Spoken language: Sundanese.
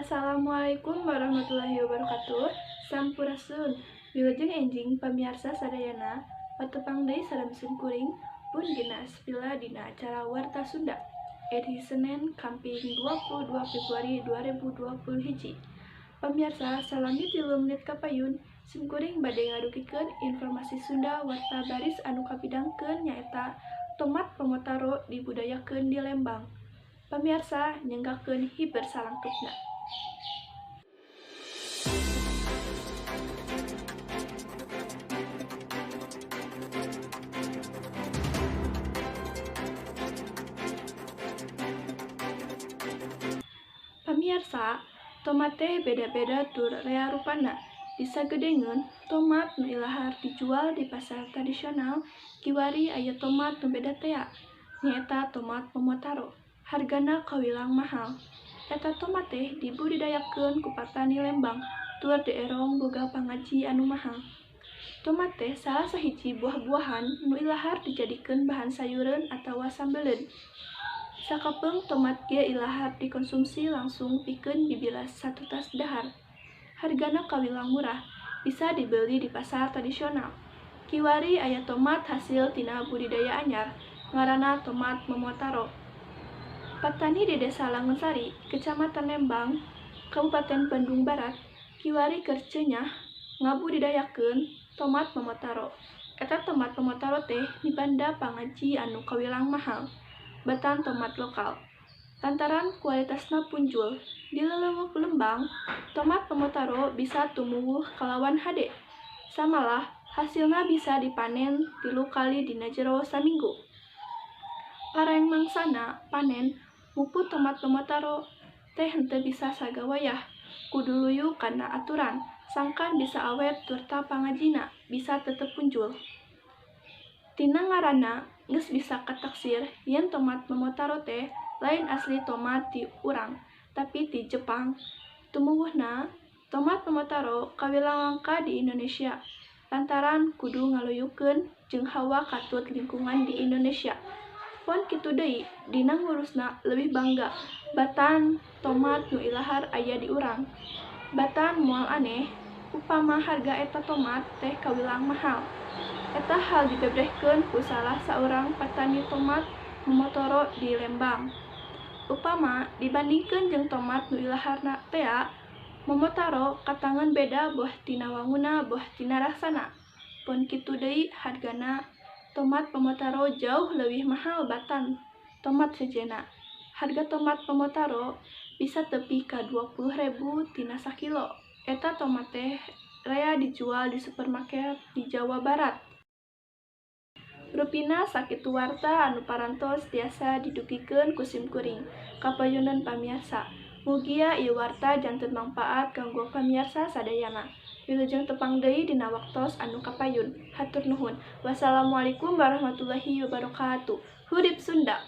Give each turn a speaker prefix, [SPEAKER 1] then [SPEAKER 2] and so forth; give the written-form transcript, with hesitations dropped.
[SPEAKER 1] Assalamualaikum warahmatullahi wabarakatuh. Sampurasun. Wilujeng enjing pamiarsa sadayana, patepang deui sareng simkuring pun dina Aspila dina acara Warta Sunda. Edisi Senin Kamping 22 Februari 2020 hiji. Pamiarsa, salami 3 menit kapayun, simkuring bade ngadugikeun informasi Sunda warta baris anu kapidangkeun nyaeta tomat Momotaro dibudayakeun di Lembang. Pamiarsa, nyanggakeun hiber salangkepna. Pamiarsa, tomat teh beda-beda tur rea rupana. Di sagedengeun, tomat nu ilahar dijual di pasar tradisional, kiwari aya tomat nu beda tea, nyaeta tomat Momotaro. Hargana kawilang mahal. Eta tomat teh dibudidayakeun ku patani Lembang, tur dierong boga pangaji anu mahal. Tomat teh salah sahiji buah-buahan nu ilahar dijadikeun bahan sayureun atawa sambeleun. Sakapeung tomat ge ilahar dikonsumsi langsung pikeun bibilas satutas dahar. Hargana kawilang murah, bisa dibeli di pasar tradisional. Kiwari aya tomat hasil tina budidaya anyar, ngaranna tomat Momotaro. Patani di Desa Langensari, Kecamatan Lembang, Kabupaten Bandung Barat, kiwari keur ceunah ngabudidayakeun tomat Momotaro. Eta tomat Momotaro teh mibanda pangaji anu kawilang mahal, batan tomat lokal. Lantaran kualitasna punjul, di lelewek Lembang, tomat Momotaro bisa tumuwuh kalawan hade. Samalah, hasilna bisa dipanen 3 kali dina jero saminggu. Pareng mangsana panen muput tomat Momotaro teh henteu bisa sagawayah, kudu luyu kana aturan, sangkan bisa awet turta pangajina bisa tetep punjul. Tina ngaranna geus bisa kataksir yen tomat Momotaro teh lain asli tomat ti urang, tapi ti Jepang. Tumuwuhna, tomat Momotaro kawilang langka di Indonesia, lantaran kudu ngaluyukeun jeung hawa katut lingkungan di Indonesia. Pon kitu deui, dina ngurusna leuwih bangga, batan tomat nu ilahar aya di urang. Batan moal aneh, upama harga eta tomat teh kawilang mahal. Eta hal dibebrehkeun ku salah saurang patani tomat Momotaro di Lembang. Upama dibandingkeun jeung tomat nu ilaharna tea, Momotaro katangeun beda boh tina wanguna boh tina rasana. Pon kitu deui hargana tomat Momotaro jauh leuwih mahal batan tomat sejenna. Harga tomat Momotaro bisa tepi ka 20.000 tina sakilo. Eta tomat teh rea dijual di supermarket di Jawa Barat. Rupina sakitu warta anu parantos tiasa didugikeun ku simkuring. Kapayuneun pamiarsa. Mugia ieu warta janten mangpaat kanggo pamiarsa sadayana. Wilujeng tepang deui dina waktos anu kapayun. Hatur nuhun. Wassalamualaikum warahmatullahi wabarakatuh. Hurip Sunda.